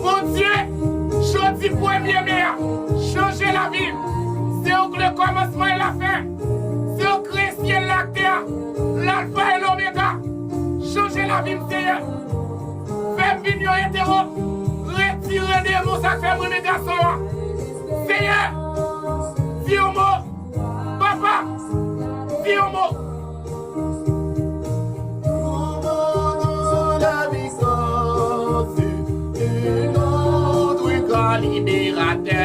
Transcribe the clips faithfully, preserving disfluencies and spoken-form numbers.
Bondye, jodi premye me a, chanje lavi m. Se ou k le kòmansman e lafen. Se ou k kreye syèl la ak tè a, lalfa e lomega. Chanje lavi m, Seyè. Fè m vin yon etero. Retire demon sa k fè m renmen gason an. Seyè, di yon mo. Papa, di yon mo. Nous voulons la puissance de notre grand libérateur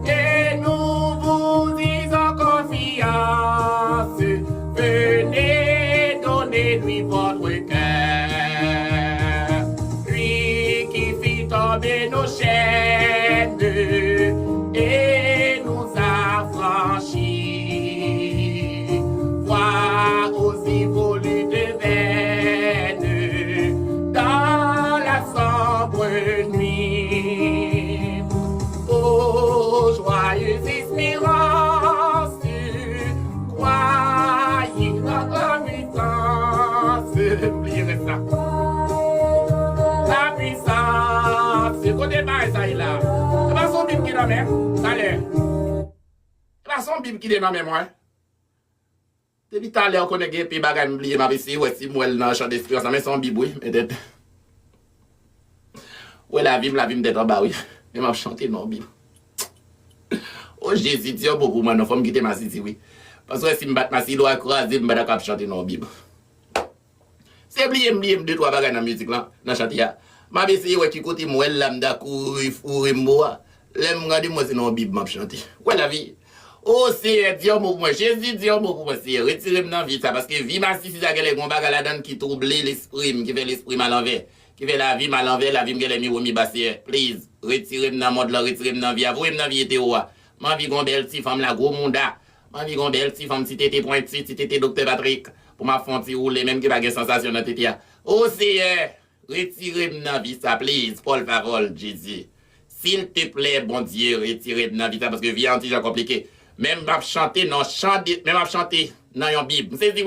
et nous vous disons confiance. Venez, donnez-lui votre cœur, lui qui fit tomber nos chaînes et nous affranchit. Voir aussi vos luttes vaines dans la sombre nuit. Ô joyeuse espérance, croyez dans la puissance. M bliye rès la. La puissance. Se kote bagay sa ye la? E pa son bib ki nan men m? Talè. E pa son bib ki te nan men mwen? Depi talè ou konnen gen pe bagay m bliye, m ap eseye wè si m wè l nan chan de esperans la, men se yon bib wi, men tèt. Wè lavi m, lavi m tèt anba wi. Men m ap chante nan yon bib. O Jezi, di yon mo pou mwen non, fò m kite masisi wi. Paske si m pa t masisi, lwa kraze, m pa ta ka ap chante nan yon bib. Se bliye m bliye m de twa bagay nan mizik lan, nan chante a. M ap eseye wè ki kote m wè l la, m ta kouri foure m bò a. Lè m gade m wè se nan yon bib m ap chante. Wè lavi. O Seyè, di yon mo pou mwen. Jezi, di yon mo pou mwen, Seyè. Retire m nan vi sa, paske vi masisi sa genlè gen yon bagay ladan l ki twouble lespri m, ki fè lespri m al anvè, ki fè lavi m al anvè, lavi m genlè miwo miba, Seyè. Please, retire m nan mond lan, retire m nan vi a, voye m nan vi etero a. M anvi gen yon bèl ti fanm la, gwo mouda. M anvi gen yon bèl ti fanm, ti tete pwenti, ti tete Doktè Patrick, pou m ap fè yon ti woule, menm ke pa gen sansasyon nan tete a. O Seyè, retire m nan vi sa, please, por favor, Jezi. Silteplè, Bondye, retire m nan vi sa, paske vi a yon ti jan konplike. Men m ap chante nan chan de, men m ap chante nan yon bib. M sezi.